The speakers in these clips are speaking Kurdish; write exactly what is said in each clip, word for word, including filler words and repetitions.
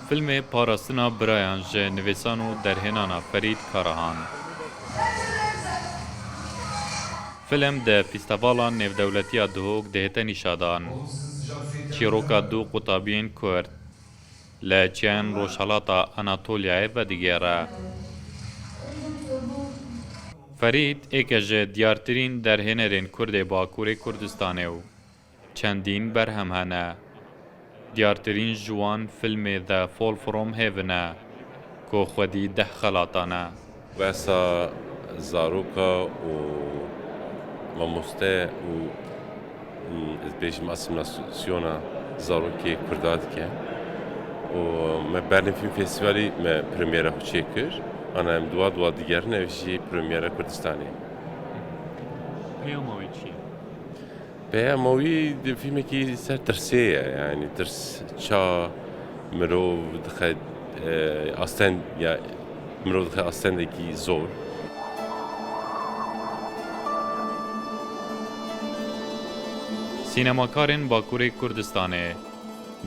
Filmê Parastina Birayan ji nivîsan û derhênana Ferîd Karahan. Film di Fîstevala Nêvdewletî ya Duhok dihête nîşadan. Çîroka du qutabiyên Kurd li çiyayên rojhelata Anatoliyayê vedigere. Ferîd êke ji diyartirîn derhênerên Kurd ê Bakurê Kurdistanê û çendîn berhem hene. Diyartirîn ji wan filmê The Fall From Heaven e, ku xwedî deh xelatan e. Behsa zaroka û mamoste û, hm, ez bêjim asîmîlasyona zarokê Kurda dike. Û me Berlin Film Festîvalî me premyera xwe çêkir. Ana em dua dua digerin, ev jî premyera Kurdistanê. Peyama wê çi ye? Peyama wî di fîlmekî ser tirsê ye, yanî tirs ça mirov dixe, e, astend, ya mirov dixe astendekî zor. Sînemakarên Bakurê Kurdistanê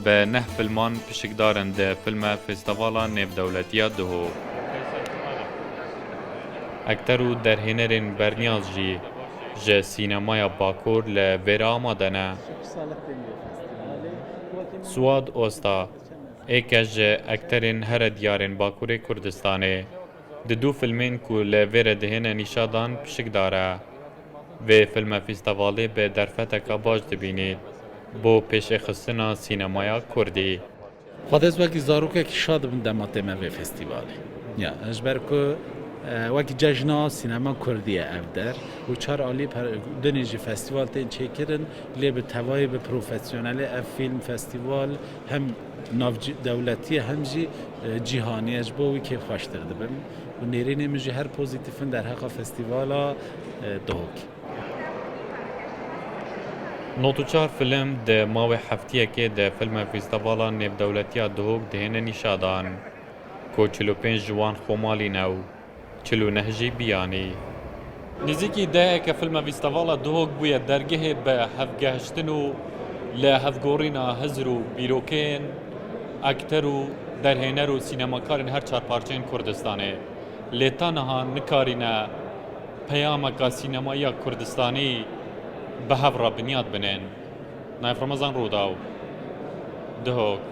bi neh filman pişikdar in di filme Festîvala Nêvdewletî ya Duhok. Ekter û derhênerên berniyaz jî ji sînemaya Bakur li vêre amade ne. Suad Osta, êke ji ekterên here diyarên Bakurê Kurdistanê, di du filmên ku li vêre dihêne nîşadan pişikdar e. Vê filme fîstevalê bi derfeteke baş dibînît bo pêşêxistina sînemaya kurdî. Xwedê ez wekî zarokekî şa dibim dema tême vê festîvalê. Ya, ji ber ku, e, wekî cejna sînema kurdî ye ev der û çar alî per-, dinê jî festîval tên çêkirin, lê bi tevayê, bi profesyonelê ev fîlm festîval hem navci-, dewletî ye hem jî, e, cîhanî ye. Ji bo wî kêfxweştir dibim û nêrînê min jî her pozîtîf in derheqa festîvala, e, Duhokê. Nod û çar film di mawê heftiyekê de filme Fîstevala Nêvdewletî ya Duhok dihêne nîşadan, ku çil û pênc ji wan xwemalî ne û çil û neh jî biyanî. Nêzîkî deheke filme Fîstevala Duhok bûye dergehê bi hevgehiştin û li hevgorîna hizr û bîrokên ekter û derhêner û sînemakarên her çar parçeyên Kurdistanê. Lê ta niha nikarîne peyameka sînemayî ya Kurdistanî bi hev re binyat binên. Nayef Remezan, Rûdaw, Duhok.